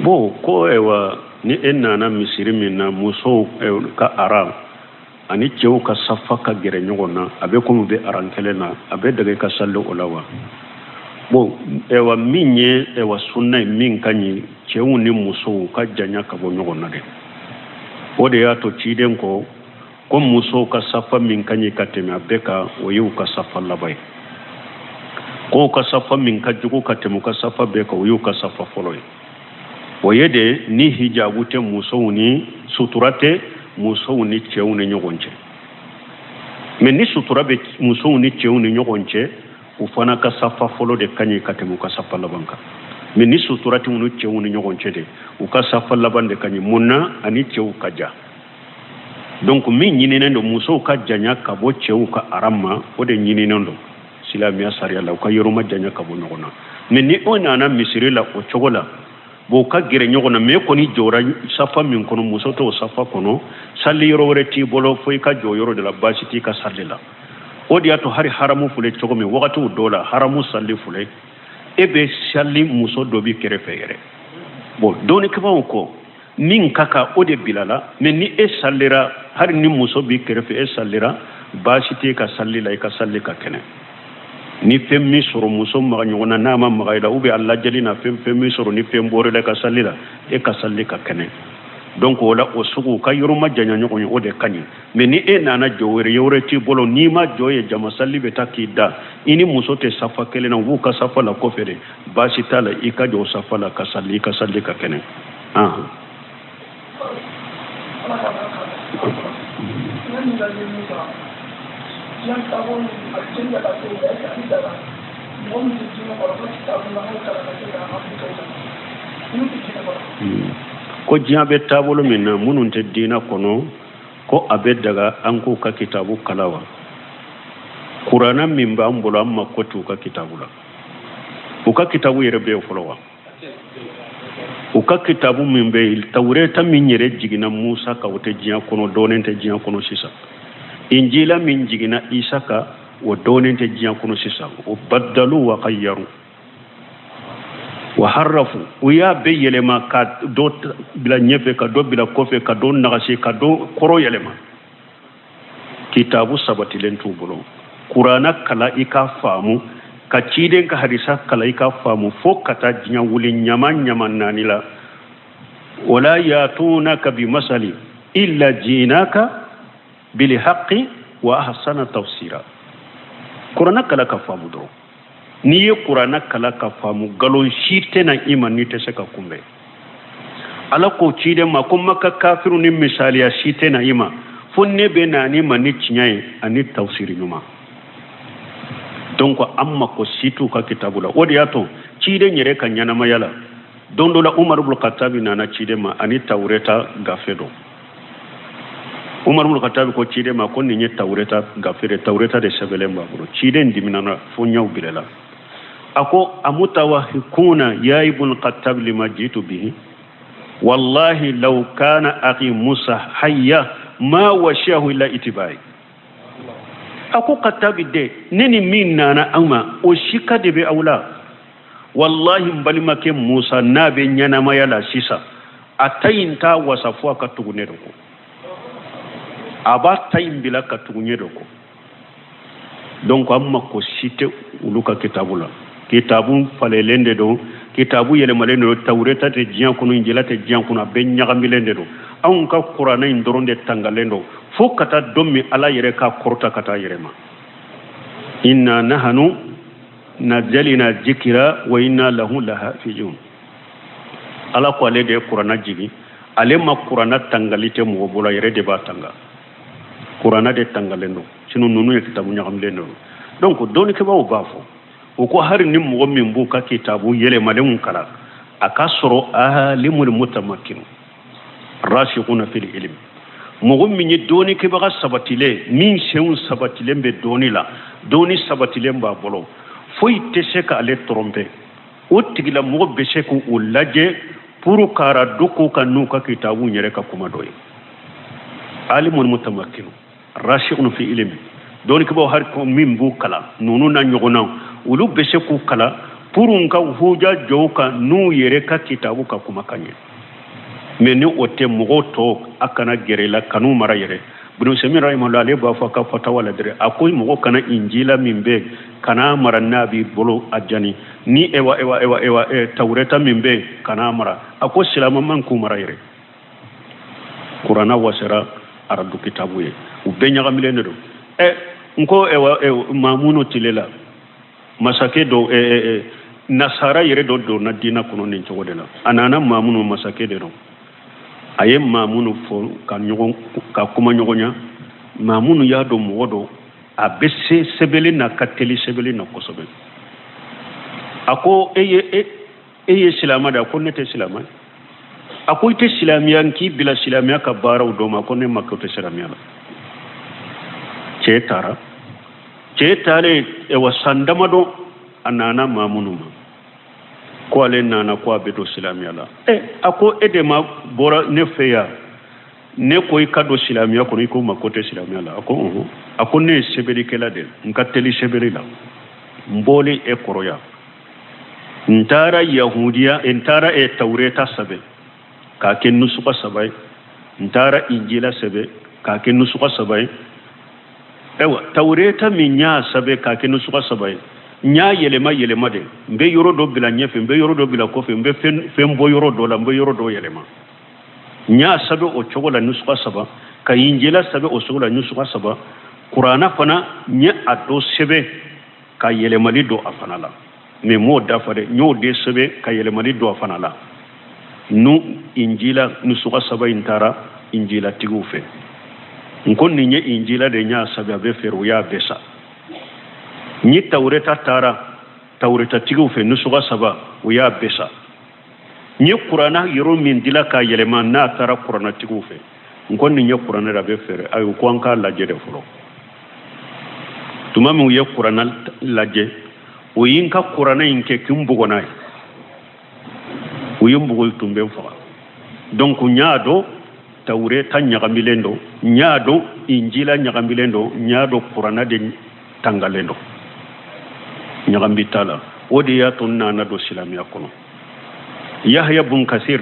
Bon ko ayiwa, ni e nana misiri min na, musow ka aran ani cɛw ka safa ka gɛrɛ ɲɔgɔn na, a bɛ komi bɛ aran kelen na, a bɛ daga i ka sali o la wa? Bon ayiwa, min ye ayiwa sunna ye, min ka ɲi, cɛw ni musow ka janya ka bɔ ɲɔgɔn na dɛ. O de y'a to ciden ko ko musow ka safa min ka ɲi ka tɛmɛ a bɛɛ kan, o ye u ka safa laban ye. Ko u ka safa min ka jugu ka tɛmɛ u ka safa bɛɛ kan, o y'u ka safa fɔlɔ ye. O ye de ni hijabu tɛ musow ni sutura tɛ musow ni cɛw ni ɲɔgɔn cɛ. Mais ni sutura bɛ musow ni cɛw ni ɲɔgɔn cɛ, u fana ka safa fɔlɔ de ka ɲi ka tɛmɛ u ka safa laban kan. Mais ni sutura tɛ u ni cɛw ni ɲɔgɔn cɛ de, u ka safa laban de ka ɲi. Mun na? Ani cɛw ka ja. Donc min ɲininen don, musow ka janya ka bɔ cɛw ka aran ma, o de ɲininen don. Silamɛya sariya la, u ka yɔrɔ majanya ka bɔ ɲɔgɔn na. Mais ni o nana misiri la o cogo la, bon, u ka gɛrɛ ɲɔgɔn na, mais e kɔni jɔra safa min kɔnɔ, muso t'o safa kɔnɔ, sali yɔrɔ wɛrɛ t'i bolo fo i ka jɔ yɔrɔ de la, baasi t'i ka sali la. O de y'a to hali haramu filɛ cogo min, wagatiw dɔw la haramu sali filɛ, e bɛ sali muso dɔ b'i kɛrɛfɛ yɛrɛ. Bon, dɔnnikɛbaaw ko min ka kan o de bilala, mais ni e salira, hali ni muso b'i kɛrɛfɛ e salira, baasi t'e ka sali la, i ka sali ka kɛnɛ. Ni fɛn min sɔrɔ muso maga ɲɔgɔn na, n'a ma maga i la, ou bien a lajɛli na fɛn min sɔrɔ, ni fɛn bɔra i la i ka sali la, e ka sali ka kɛnɛ. Donc o la o sugu ka yɔrɔ majanya ɲɔgɔn ye, o de ka ɲi. Mais ni e nana jɔ wɛrɛ, yɔrɔ wɛrɛ t'i bolo, n'i ma jɔ ye, jama sali bɛ taa k'i da, i ni muso tɛ safa kelen na, u b'u ka safa la kɔfɛ de, baasi t'a la, i ka jɔ safa la ka sali, i ka sali ka kɛnɛ. Ko diɲɛ bɛ taabolo min na, minnu tɛ diinɛ kɔnɔ, ko a bɛ daga an k'u ka kitabu kalan wa? Kuranna min b'an bolo, an mako t'u ka kitabu la. U ka kitabu yɛrɛ bɛ yen fɔlɔ wa? U ka kitabu min bɛ yen, tawureta min yɛrɛ jiginna Musa kan, o tɛ diɲɛ kɔnɔ, dɔɔnin tɛ diɲɛ kɔnɔ sisan. Injila min jiginna Isa kan, o dɔɔnin tɛ diɲɛ kɔnɔ sisan. O badalu wa qayyaru wa harrafu, u y'a bɛɛ yɛlɛma, ka dɔ bila ɲɛfɛ, ka dɔ bila kɔfɛ, ka dɔ nagasi, ka dɔ kɔrɔ yɛlɛma. Kitabu sabatilen t'u bolo. Kuranna kalan i k'a faamu, ka ciden ka hadisa kalan i k'a faamu, fo ka taa diɲɛ wuli ɲama ɲama naani la. Wala yatunaka bi masali illa jinaka bil haqqi wa ahsana tafsira. Kuranna kalan ka faamu dɔrɔn. N'i ye kuranna kalan ka faamu, nkalon si tɛna i ma n'i tɛ se ka kunbɛn. Ala ko ciden ma ko Maka kafiru ni misaliya si tɛna i ma fo ne bɛ na ni ma ni tiɲɛ ye ani tafsiri ɲuman. Donc an mako si t'u ka kitabu la. O de y'a to ciden yɛrɛ ka ɲɛnamaya la, don dɔ la Umar ibn Khattabi nana ciden ma ani tawureta gafe dɔ. Umar ibn Khattabi ko ciden ma ko nin ye tawureta gafe de, tawureta de sɛbɛnlen b'a bolo. Ciden diminana fo ɲɛw bilala. A ko amutawahikuna ya ibn Khattab lima jitu bihi, wallahi law kana akhi Musa hayya ma washiyahu illa itibai. A ko Khattabi de, ne ni min nana aw ma, o sika de bɛ aw la. Wallahi n balimakɛ Musa n'a bɛ ɲɛnamaya la sisan, a ta in t'a wasa fo a ka tugu ne de kɔ. A b'a ta in bila ka tugu ne de kɔ. Donc an mako si tɛ olu ka kitabu la. Kitabu falelen de don, kitabu yɛlɛmalen de don, tawureta tɛ diɲɛ kɔnɔ, injila tɛ diɲɛ kɔnɔ, a bɛɛ ɲagamilen de don. Anw ka kuranɛ in dɔrɔn de tangalen don fo ka taa don min Ala yɛrɛ k'a kɔrɔta ka taa yɛrɛ ma. Inna nahanu nazzalna zikira wa inna lahu lahafizun. Ala ko ale de ye kuranɛ jigin, ale ma kuranɛ tangali tɛ mɔgɔ bolo, a yɛrɛ de b'a tanga. Kuranɛ de tangalen don, sinon ninnu ye kitabu ɲagamilen de don. Donc dɔnnikɛbaaw b'a fɔ u ko hali ni mɔgɔ min b'u ka kitabu yɛlɛmalenw kalan, a ka sɔrɔ alimul mutamakkinu rasikhuna fil ilm, mɔgɔ min ye dɔnnikɛbaga sabatilen, min senw sabatilen bɛ dɔnni la, dɔnni sabatilen b'a bolo, foyi tɛ se k'ale tromper. O tigilamɔgɔ bɛ se k'o lajɛ pour k'ara dɔ ko ka n'u ka kitabu yɛrɛ ka kuma dɔ ye. Alimul mutamakkinu rasikhun fi ilmi, dɔnnikɛbaaw hali min b'u kalan ninnu na ɲɔgɔnna, olu bɛ se k'u kalan pour n ka huja jɔ u kan n'u yɛrɛ ka kitabu ka kumakan ye. Mais ni o tɛ, mɔgɔw tɔ a kana gɛrɛ i la, kan'u mara yɛrɛ. Ibn Usaymin rahimahullah ale b'a fɔ a ka fatawa la dɛrɛ, a ko mɔgɔ kana injila min bɛ kana mara n'a b'i bolo a jani, ni ewa ewa ewa ewa tawureta min bɛ kana mara. A ko silamɛ man k'u mara yɛrɛ. Kuranna wasara aradu kitabu ye, u bɛɛ ɲagamilen de don. N ko ewa Mamunu tile la, masakɛ dɔ nasara yɛrɛ dɔ donna diinɛ kɔnɔ nin cogo de la. A nana Mamunu, masakɛ de don, a ye Mamunu fɔ ka ɲɔgɔn ka kuma ɲɔgɔnya. Mamunu y'a dɔn mɔgɔ dɔ a bɛ se sɛbɛnni na, ka teli sɛbɛnni na kosɛbɛ. A ko e ye silamɛ de? A ko ne tɛ silamɛ. A ko i tɛ silamɛya, n k'i bila silamɛya ka baaraw dɔ ma. A ko ne ma kɛ o tɛ silamɛya la. Cɛ taara Cɛ taalen wa san damadɔ a nana maa minnu ma ko ale nana ko a bɛ don silamɛya la. A ko e de ma bɔra ne fɛ yan, ne ko i ka don silamɛya kɔnɔ, i ko ma ko tɛ silamɛya la. A ko unhun. A ko ne ye sɛbɛnnikɛla de ye, n ka teli sɛbɛnni la, n bɔlen e kɔrɔ yan, n taara yahudiya, n taara e tawureta sɛbɛn k'a kɛ nusuka 3 ye, n taara injila sɛbɛn k'a kɛ nusuka 3 ye. Ayiwa tawureta min y'a sɛbɛn k'a kɛ nusuka 3 ye, n y'a yɛlɛma yɛlɛma de, n bɛ yɔrɔ dɔ bila ɲɛfɛ, n bɛ yɔrɔ dɔ bila kɔfɛ, n bɛ fɛn bɔ yɔrɔ dɔ la, n bɛ yɔrɔ dɔ yɛlɛma. N y'a sɛbɛn o cogo la nusuka 3, ka injila sɛbɛn o cogo la nusuka 3, kuranna fana n ye a dɔ sɛbɛn ka yɛlɛmali don a fana la, mais m'o dafa dɛ, n y'o de sɛbɛn ka yɛlɛmali don a fana la. Nu injila nusuka 3 in taara injilatigiw fɛ, n ko nin ye injila de, n y'a sɛbɛn a bɛ feere, u y'a bɛɛ sa. N ye tawureta taara tawuretatigiw fɛ nusuka 3, u y'a bɛɛ sa. N ye kuranna yɔrɔ min dila k'a yɛlɛma, n'a taara kurannatigiw fɛ, n ko nin ye kuranna de, a bɛ feere. Ayi, u ko an k'a lajɛ de fɔlɔ. Tuma min u ye kuranna lajɛ, o ye n ka kuranna in kɛ k'i n bugɔ n'a ye, u ye n bugɔ, tun bɛ n faga. Donc n y'a dɔn tawureta ɲagamilen don, n y'a dɔn injila ɲagamilen don, n y'a dɔn kuranna de tangalen don, ɲagami t'a la. O de y'a to n nana don silamɛya kɔnɔ. Yahya bun Kasir,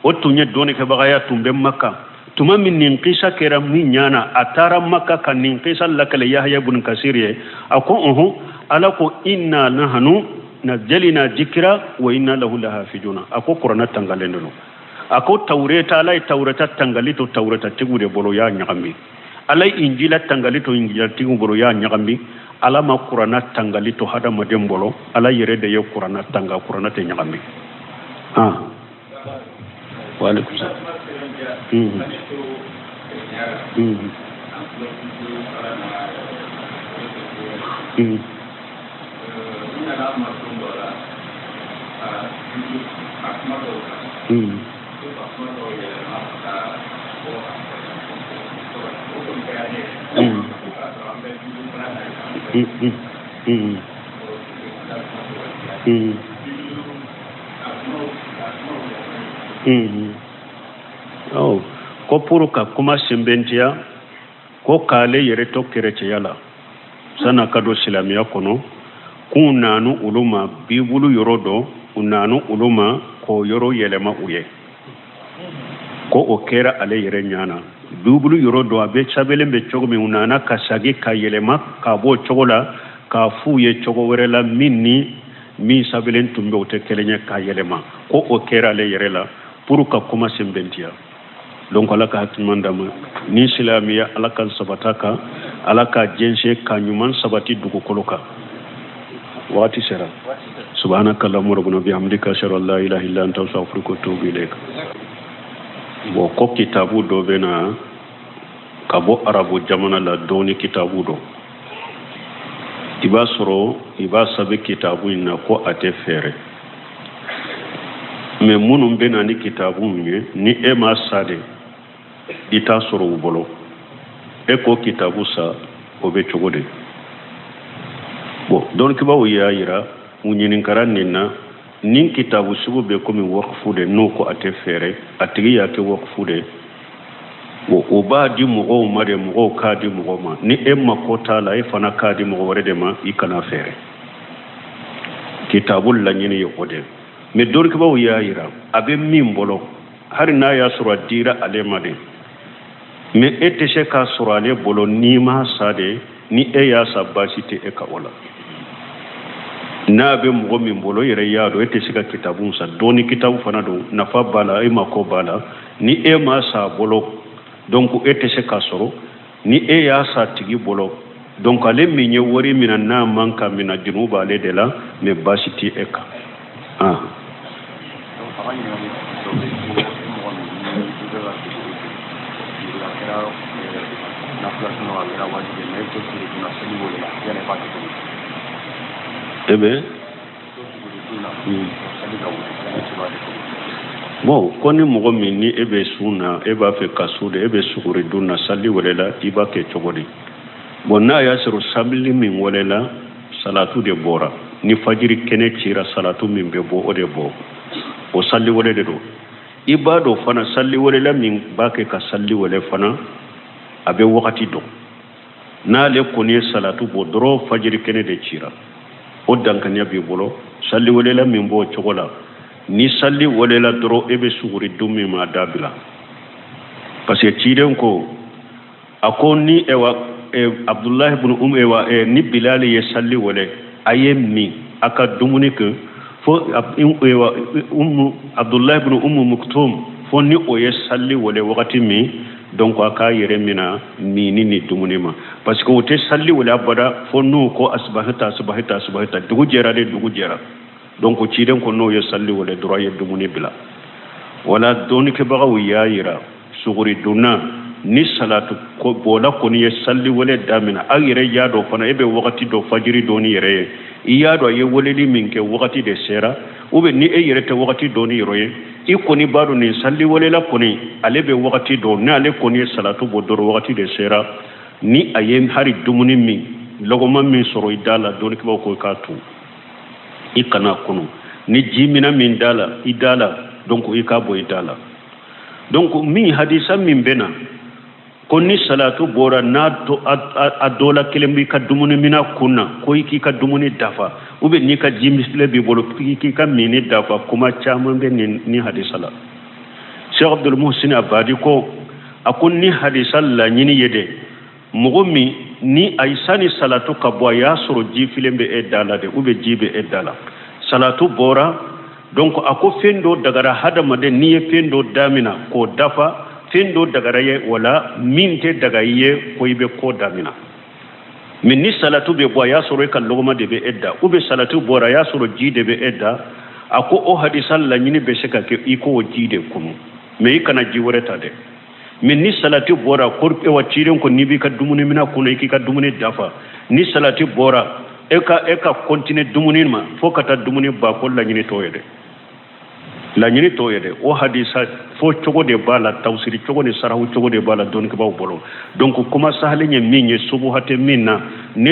o tun ye dɔnnikɛbagaya, tun bɛ Maka. Tuma min nin kisa kɛra min ɲana, a taara Maka ka nin kisa lakale Yahya bun Kasir ye. A ko unhun, Ala ko inna nahnu nazzalna zikra wa inna lahu lahafizuna. A ko kuranna tangalen don. A ko tawureta, Ala ye tawureta tangali to tawureta tigiw de bolo, y'a ɲagami. Ala ye injila tangali to injilatigiw bolo, y'a ɲagami. Ala ma kuranna tangali to hadamaden bolo, Ala yɛrɛ de ye kuranna tanga, kuranna tɛ ɲagami. Wa alaikum salam. Ko pour ka kuma sɛnbɛntiya, ko k'ale yɛrɛ to kerecɛya la san'a ka don silamɛya kɔnɔ, k'u nanu olu ma bibulu yɔrɔ dɔ, u nanu olu ma k'o yɔrɔ yɛlɛma u ye, ko o kɛra ale yɛrɛ ɲana. Bibulu yɔrɔ dɔ a bɛ sɛbɛnlen bɛ cogo min, u nana ka sagi ka yɛlɛma k'a bɔ o cogo la k'a f'u ye cogo wɛrɛ la min ni min sɛbɛnlen tun bɛ o tɛ kelen ye, k'a yɛlɛma, ko o kɛra ale yɛrɛ la pour ka kuma sɛnbɛntiya. Donc Ala ka hakili d'an ma ni silamɛya, Ala ka sabata kan, Ala ka jɛnsɛn ka ɲuman sabati dugukolo kan. Waati sera. Subhanaka allahumma rabbana bihamdika, ashhadu an la ilaha illa anta, astaghfiruka wa atubu ilayk. Bon, ko kitabu dɔ bɛ na ka bɔ arabu jamana la, dɔɔni kitabu dɔ, i b'a sɔrɔ i b'a sɛbɛn kitabu in na ko a tɛ feere, mais minnu bɛ na ni kitabu in ye, ni e m'a sa de, i t'a sɔrɔ u bolo. E ko kitabu sa, o bɛ cogo di? Bon, dɔnnikɛbaaw y'a yira, u ɲininkara nin na, nin kitabu sugu bɛ komi wakufu de, n'o ko a tɛ feere, a tigi y'a kɛ wakufu de. Bon, o b'a di mɔgɔw ma de, mɔgɔw k'a di mɔgɔw ma. Ni e mako t'a la, e fana k'a di mɔgɔ wɛrɛ de ma, i kana feere. Kitabu laɲini ye o de. Mais dɔnnikɛbaaw y'a yira, a bɛ min bolo, hali n'a y'a sɔrɔ a dira ale ma de, mais e tɛ se k'a sɔrɔ ale bolo n'i m'a sa de. Ni e y'a sa, baasi tɛ e ka o la. N'a bɛ mɔgɔ min bolo, yɛrɛ y'a dɔn e tɛ se ka kitabu san, dɔɔni kitabu fana don, nafa b'a la, e mako b'a la. Ni e m'a sa a bolo, donc e tɛ se k'a sɔrɔ. Ni e y'a sa tigi bolo, donc ale min ye wari minɛ n'a man ka minɛ, juru b'ale de la, mais baasi tɛ e kan. E bɛ bon, ko ni mɔgɔ min ni e bɛ sun na, e b'a fɛ ka sun de, e bɛ suguri dun na, sali wɛrɛ la, i b'a kɛ cogo di? Bon, n'a y'a sɔrɔ sali min welela, salatu de bɔra. Ni fajiri kɛnɛ cira, salatu min bɛ bɔ, o de bɔ, o sali wele de don. I b'a dɔn fana, sali welela min b'a kɛ ka sali wele fana, a bɛ wagati dɔn. N'ale kɔni ye salatu bɔ dɔrɔn, fajiri kɛnɛ de cira, o dankaniya b'i bolo. Sali welela min b'o cogo la, ni sali welela dɔrɔn, e bɛ suguri dun min ma, a dabila, parce que ciden ko, a ko ni ewa Abdullahi ibn Um, ewa ni Bilali ye sali wele, a ye min a ka dumuni kɛ fo ewa Umu Abdullahi ibn Umu Muktum, fo ni o ye sali wele wagati min, donc a k'a yɛrɛ mina mini ni dumuni ma, parce que o tɛ sali wele abada fo n'u ko asibahita, asibahita, asibahita, dugu jɛra de, dugu jɛra. Donc ciden ko n'o ye sali wele dɔrɔn, a ye dumuni bila. Wala dɔnnikɛbagaw y'a yira, suguri dunna ni salatu bɔla kɔni ye sali wele damina, aw yɛrɛ y'a dɔn fana, e bɛ wagati dɔ fajiri dɔn ni yɛrɛ ye, i y'a dɔn a ye weleli min kɛ, wagati de sera. Ou bien ni e yɛrɛ tɛ wagati dɔn ni yɔrɔ ye, i kɔni b'a dɔn nin sali welela kɔni, ale bɛ wagati dɔn. Ni ale kɔni ye salatu bɔ dɔrɔn, wagati de sera. Ni a ye hali dumuni min lɔgɔma min sɔrɔ i da la, dɔnnikɛbaaw ko i k'a to, i kana kɔnɔ. Ni ji mina min da la i da la, donc i k'a bɔ i da la. Donc min hadisa min bɛ na ko ni salatu bɔra, n'a to a dɔ la kelen b'i ka dumuni mina kun na, ko i k'i ka dumuni dafa, ou bien n'i ka ji filɛ b'i bolo, k'i k'i ka mini dafa, kuma caman bɛ nin ni hadisa la. Cheikh Abdul Muhsin Abadi ko, a ko ni hadisa laɲini ye de, mɔgɔ min ni a sani salatu ka bɔ, a y'a sɔrɔ ji filen bɛ e da la de, ou bien ji bɛ e da la, salatu bɔra, donc a ko fɛn dɔ dagara hadamaden, n'i ye fɛn dɔ damina k'o dafa, fɛn dɔ dagara ye, wala min tɛ daga i ye, ko i bɛ ko damina. Mais ni salatu bɛ bɔ, a y'a sɔrɔ e ka lɔgɔma de bɛ e da, ou bien salatu bɔra, a y'a sɔrɔ ji de bɛ e da, a ko o hadisa laɲini bɛ se ka kɛ i k'o ji de kunu, mais i kana ji wɛrɛ ta dɛ. Mais ni salati bɔra ko ewa ciden ko n'i b'i ka dumuni mina kunna, i k'i ka dumuni dafa, ni salati bɔra, e ka continuer dumuni ma fo ka taa dumuni ban, ko laɲini t'o ye dɛ, laɲini t'o ye dɛ. O hadisa fo cogo de b'a la, tawsiri cogo ni sarahu cogo de b'a la dɔnnikɛbaaw bolo. Donc kuma sahalen ye min ye, subuha tɛ min na ni